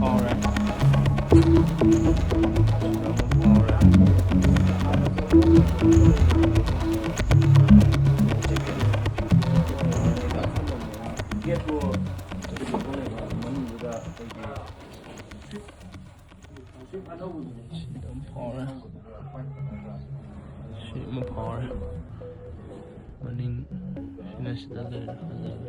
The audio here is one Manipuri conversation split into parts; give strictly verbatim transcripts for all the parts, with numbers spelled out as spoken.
ꯐꯥꯎꯔꯦ꯫ ꯒꯦꯠꯇꯣ ꯍꯧꯖꯤꯛ ꯂꯩꯕ ꯃꯅꯨꯡꯗꯨꯗ ꯑꯩꯈꯣꯏꯒꯤ ꯁꯤ ꯑꯗꯨꯝ ꯐꯥꯎꯔꯦ꯫ ꯁꯤ ꯑꯃ ꯐꯥꯎꯔꯦ꯫ ꯃꯅꯤꯡ ꯁꯤꯅ ꯁꯤꯗ ꯂꯩꯔꯦ꯫ ꯐꯖꯔꯦ꯫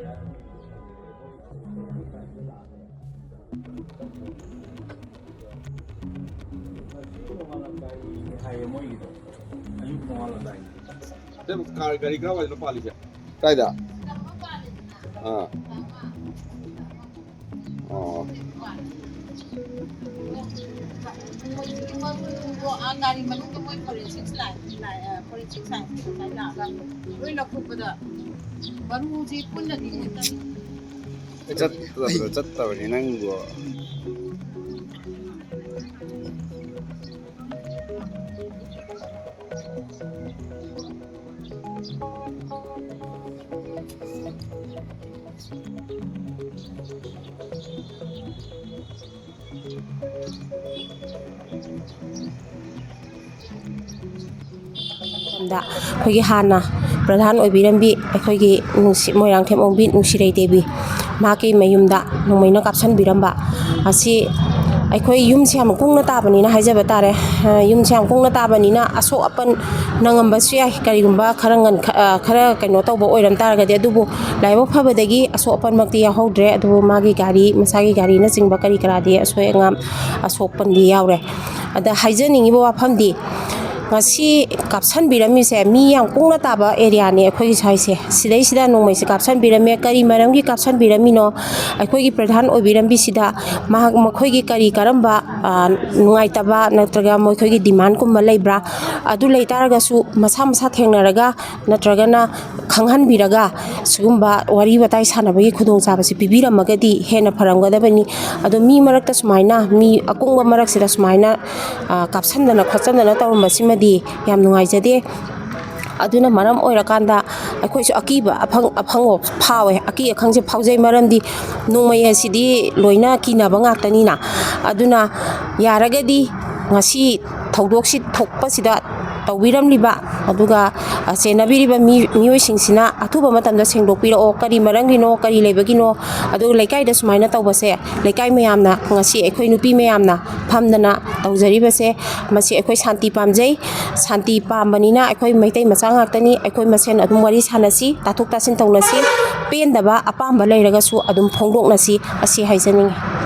ꯍꯥꯏꯌꯦ ꯃꯣꯏꯒꯤꯗꯣ꯫ ꯑꯌꯨꯛ ꯅꯣꯡꯉꯥꯜꯂꯝꯗꯥꯏꯒꯤ꯫ ꯀꯥꯔ, ꯒꯥꯔꯤ ꯀꯔꯥꯏꯋꯥꯏꯗꯅꯣ ꯄꯥꯜꯂꯤꯁꯦ? ꯀꯥꯏꯗ? ꯑꯥ꯫ ꯑꯣ꯫ ꯃꯣꯏ ꯒꯥꯔꯤ ꯃꯅꯨꯡꯗ ꯃꯣꯏ forensic line, line, ꯑ, forensic science ꯉꯁꯥꯏ ꯂꯥꯛꯑꯒ ꯂꯣꯏ ꯂꯧꯊꯣꯛꯄꯗ ꯃꯔꯨꯁꯤ ꯄꯨꯟꯅꯗꯤ ꯂꯣꯏ ꯇꯠꯂꯤ꯫ ꯆꯠꯇꯕ꯭ꯔꯣ? ꯆꯠꯇꯕꯅꯤ ꯅꯪꯕꯨ꯫ ꯃꯇꯝꯗ ꯑꯩꯈꯣꯏꯒꯤ ꯍꯥꯟꯅ ꯄ꯭ꯔꯙꯥꯟ ꯑꯣꯏꯕꯤꯔꯝꯕꯤ ꯑꯩꯈꯣꯏꯒꯤ ꯅꯨꯡꯁꯤ-, ꯃꯣꯏꯔꯥꯡꯊꯦꯝ ꯑꯣꯡꯕꯤ ꯅꯨꯡꯁꯤꯔꯩ ꯗꯦꯕꯤ, ꯃꯍꯥꯛꯀꯤ ꯃꯌꯨꯝꯗ ꯅꯣꯡꯃꯩꯅ ꯀꯥꯞꯁꯤꯟꯕꯤꯔꯝꯕ ꯑꯁꯤ ꯑꯩꯈꯣꯏ ꯌꯨꯝꯁꯦ ꯌꯥꯝ ꯀꯨꯡꯅ ꯇꯥꯕꯅꯤꯅ ꯍꯥꯏꯖꯕ ꯇꯥꯔꯦ꯫ ꯑ, ꯌꯨꯝꯁꯦ ꯌꯥꯝ ꯀꯨꯡꯅ ꯇꯥꯕꯅꯤꯅ ꯑꯁꯣꯛ ꯑꯄꯟ ꯅꯪꯉꯝꯕꯁꯨ ꯌꯥꯏ꯫ ꯀꯔꯤꯒꯨꯝꯕ ꯈꯔ ꯉꯟꯈ-, ꯑ, ꯈꯔ ꯀꯩꯅꯣ ꯇꯧꯕ ꯑꯣꯏꯔꯝ ꯇꯥꯔꯒꯗꯤ, ꯑꯗꯨꯕꯨ ꯂꯥꯏꯕꯛ ꯐꯕꯗꯒꯤ ꯑꯁꯣꯛ ꯑꯄꯟꯃꯛꯇꯤ ꯌꯥꯎꯍꯧꯗ꯭ꯔꯦ꯫ ꯑꯗꯨꯕꯨ ꯃꯥꯒꯤ ꯒꯥꯔꯤ, ꯃꯁꯥꯒꯤ ꯒꯥꯔꯤꯅꯆꯤꯡꯕ ꯀꯔꯤ ꯀꯔꯥꯗꯤ ꯑꯁꯣꯏ ꯑꯉꯥꯝ, ꯑꯁꯣꯛꯄꯟꯗꯤ ꯌꯥꯎꯔꯦ꯫ ꯑꯗ ꯍꯥꯏꯖꯅꯤꯡꯉꯤꯕ ꯋꯥꯐꯝꯗꯤ, ꯉꯁꯤ ꯀꯥꯞꯁꯟꯕꯤꯔꯝꯃꯤꯁꯦ ꯃꯤ ꯌꯥꯝ ꯀꯨꯡꯅ ꯇꯥꯕ ꯑꯦꯔꯤꯌꯥꯅꯤ ꯑꯩꯈꯣꯏꯒꯤ ꯁ꯭ꯋꯥꯏꯁꯦ꯫ ꯁꯤꯗꯩꯁꯤꯗ ꯅꯣꯡꯃꯩꯁꯦ ꯀꯥꯞꯁꯟꯕꯤꯔꯝꯃꯦ꯫ ꯀꯔꯤ ꯃꯔꯝꯒꯤ ꯀꯥꯞꯁꯟꯕꯤꯔꯝꯃꯤꯅꯣ? ꯑꯩꯈꯣꯏꯒꯤ ꯄ꯭ꯔꯙꯥꯟ ꯑꯣꯏꯕꯤꯔꯝꯕꯤꯁꯤꯗ ꯃꯍꯥꯛ, ꯃꯈꯣꯏꯒꯤ ꯀꯔꯤ ꯀꯔꯝꯕ, ꯑ, ꯅꯨꯡꯉꯥꯏꯇꯕ ꯅꯠꯇ꯭ꯔꯒ ꯃꯈꯣꯏꯒꯤ ꯗꯤꯃꯥꯟꯒꯨꯝꯕ ꯂꯩꯕ꯭ꯔꯥ? ꯑꯗꯨ ꯂꯩ ꯇꯥꯔꯒꯁꯨ ꯃꯁꯥ ꯃꯁꯥ ꯊꯦꯡꯅꯔꯒ ꯅꯠꯇ꯭ꯔꯒꯅ ꯈꯪꯍꯟꯕꯤꯔꯒ ꯁꯤꯒꯨꯝꯕ ꯋꯥꯔꯤ ꯋꯥꯇꯥꯏ ꯁꯥꯟꯅꯕꯒꯤ ꯈꯨꯗꯣꯡꯆꯥꯕꯁꯤ ꯄꯤꯕꯤꯔꯝꯃꯒꯗꯤ ꯍꯦꯟꯅ ꯐꯔꯝꯒꯗꯕꯅꯤ꯫ ꯑꯗꯣ ꯃꯤ ꯃꯔꯛꯇ ꯁꯨꯃꯥꯏꯅ, ꯃꯤ ꯑꯀꯨꯡꯕ ꯃꯔꯛꯁꯤꯗ ꯁꯨꯃꯥꯏꯅ, ꯑ, ꯀꯥꯞꯁꯟꯗꯅ ꯈꯣꯠꯆꯟꯗꯅ ꯇꯧꯔꯝꯕꯁꯤꯃꯗꯤ ꯌꯥꯝ ꯅꯨꯡꯉꯥꯏꯖꯗꯦ꯫ ꯑꯗꯨꯅ ꯃꯔꯝ ꯑꯣꯏꯔꯀꯥꯟꯗ ꯑꯩꯈꯣꯏꯁꯨ ꯑꯀꯤꯕ ꯑꯐꯪ-, ꯑꯐꯪꯕ ꯐꯥꯎꯋꯦ, ꯑꯀꯤ ꯑꯈꯪꯁꯦ ꯐꯥꯎꯖꯩ꯫ ꯃꯔꯝꯗꯤ ꯅꯣꯡꯃꯩ ꯑꯁꯤꯗꯤ ꯂꯣꯏꯅ ꯀꯤꯅꯕ ꯉꯥꯛꯇꯅꯤꯅ꯫ ꯑꯗꯨꯅ ꯌꯥꯔꯒꯗꯤ ꯉꯁꯤ ꯊꯧꯗꯣꯛꯁꯤ ꯊꯣꯛꯄꯁꯤꯗ ꯇꯧꯕꯤꯔꯝꯂꯤꯕ, ꯑꯗꯨꯒ, ꯑ, ꯆꯦꯟꯅꯕꯤꯔꯤꯕ ꯃꯤ-, ꯃꯤꯑꯣꯏꯁꯤꯡꯁꯤꯅ ꯑꯊꯨꯕ ꯃꯇꯝꯗ ꯁꯦꯡꯗꯣꯛꯄꯤꯔꯛꯑꯣ, ꯀꯔꯤ ꯃꯔꯝꯒꯤꯅꯣ, ꯀꯔꯤ ꯂꯩꯕꯒꯤꯅꯣ꯫ ꯑꯗꯨꯒ ꯂꯩꯀꯥꯏꯗ ꯁꯨꯃꯥꯏꯅ ꯇꯧꯕꯁꯦ ꯂꯩꯀꯥꯏ ꯃꯌꯥꯝꯅ, ꯉꯁꯤ ꯑꯩꯈꯣꯏ ꯅꯨꯄꯤ ꯃꯌꯥꯝꯅ ꯐꯝꯗꯅ ꯇꯧꯖꯔꯤꯕꯁꯦ, ꯃꯁꯤ ꯑꯩꯈꯣꯏ ꯁꯥꯟꯇꯤ ꯄꯥꯝꯖꯩ꯫ ꯁꯥꯟꯇꯤ ꯄꯥꯝꯕꯅꯤꯅ ꯑꯩꯈꯣꯏ ꯃꯩꯇꯩ ꯃꯆꯥ ꯉꯥꯛꯇꯅꯤ꯫ ꯑꯩꯈꯣꯏ ꯃꯁꯦꯟ ꯑꯗꯨꯝ ꯋꯥꯔꯤ ꯁꯥꯟꯅꯁꯤ, ꯇꯥꯊꯣꯛ ꯇꯥꯁꯤꯟ ꯇꯧꯅꯁꯤ꯫ ꯄꯦꯟꯗꯕ ꯑꯄꯥꯝꯕ ꯂꯩꯔꯒꯁꯨ ꯑꯗꯨꯝ ꯐꯣꯡꯗꯣꯛꯅꯁꯤ, ꯑꯁꯤ ꯍꯥꯏꯖꯅꯤꯡꯉꯤ꯫